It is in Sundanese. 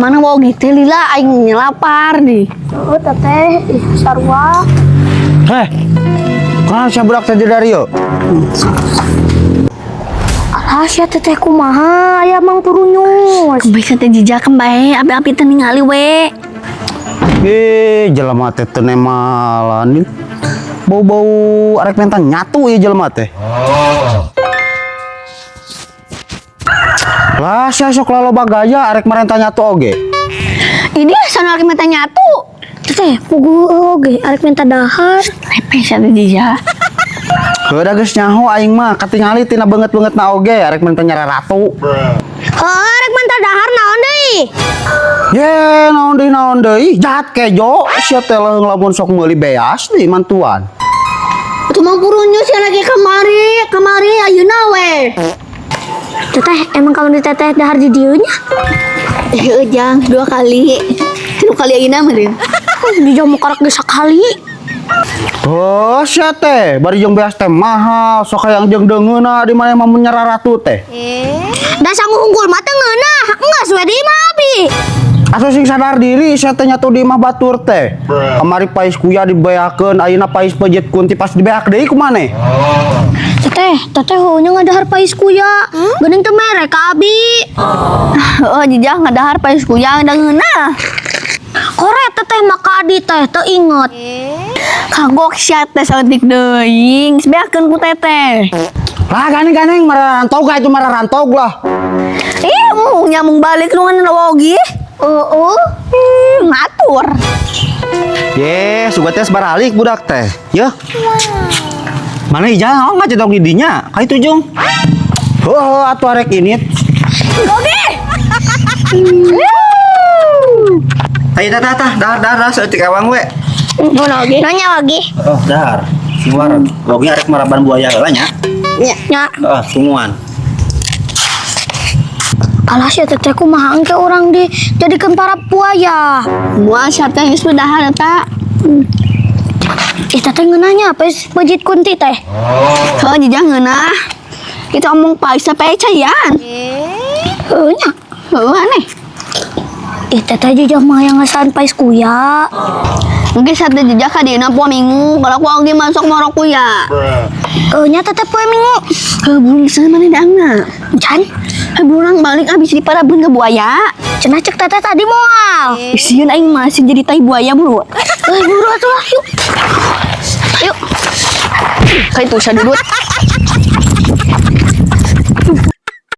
Mana mau gitu lila aing nyelapar nih. Oh, teteh, ih, sarua. Heh. Kunaon sia budak teh dari yo? Alah, sia teteh kumaha aya Mang Purunyus. Kembali teh jijak bae, abi-abi teh ningali we. Eh, jelema teh teu nemalan. Bau-bau arek menta nyatu ieu jelema teh. Lah, sia sok laloba gaya arek marenta nyatu oge. Ini sana arek minta nyatu. Teteh, pugu oge arek minta dahar. Lepeh sia teh jijak. Heuh da geus nyaho aing mah katingali tina beungeut-beungeutna oge arek menta nyararatu. Heuh, arek minta dahar naon deui? Ye, naon deui? Jahat kejo, sia teh leuheung lamun sok meuli beas di mantuan. Itu Mang Purunyus sia lagi kamari, kamari ayeuna we. Teteh, emang kamu di teteh dahar di dieu nya? Eh, jang dua kali. Tilu kali ayeuna meureun. Di jamu karak geus sakali. Oh, sia teh, bari jeung beas teh mahal, sok hayang jeung deungeuna di mana mah mun nyararatu teh. Da sangu unggul mah teu ngeunah, enggeus we di imah abi. Atuh sing sadar diri sia teh nyatu di imah batur teh. Kamari pais kuya dibeakeun, ayeuna pais peujeut kunti pas dibeak deui ku maneh. Teteh, teteh heueuh nya ngadahar pais kuya. Geuning teu mere ka abi. Heeh, jijak ngadahar pais kuya da ngeunah. Koret teteh mah ka adi teh teu inget. Kagok sia teh saeutik deui, geus beakeun ku teteh. Lah gandeng-gandeng mararantog itu mararantog lah. Ih, mau nyamung balik nu ngan wogi. Heeh. Ih, ngatur. Ye, suga teh baralik budak teh. Yeuh. Mana ijal naon ngacedok di dinya? Ka itu jung. Heuh, atuh arek ini. Oke. Ayo tah tah tah, dahar dahar dahar saeutik ewang we. Nanya oge. Nanya oge. Oh, dahar. Sing wareg. Oge arek maraban buaya heula nya. Nya. Heeh, tungguan. Alah sia teteh kumaha engke urang di jadikeun para buaya. Moal sia teh geus dahar eta. Ih, teteh ngeunahnya pais peujeut kunti teh. Heuh, jijak ngeunah. Kita omong pais sampai cayan. Heuh nya. Heuh aneh. Ih, teteh jijak mah yang ngasaan pais kuya. Mungkin saat jejak ka dieuna poe Minggu, kalau aku oge masuk marok kuya. Heuh nya teteh poe Minggu. Heuh, burung sana mana daangna? Can, Heuh, burung balik abis diparabun ke buaya. Cenah cek teteh tadi moal. Sieun aing masih jadi tai buaya buru. Eh, buru atuh lah, yuk. Yuk. Kayak itu sadudut.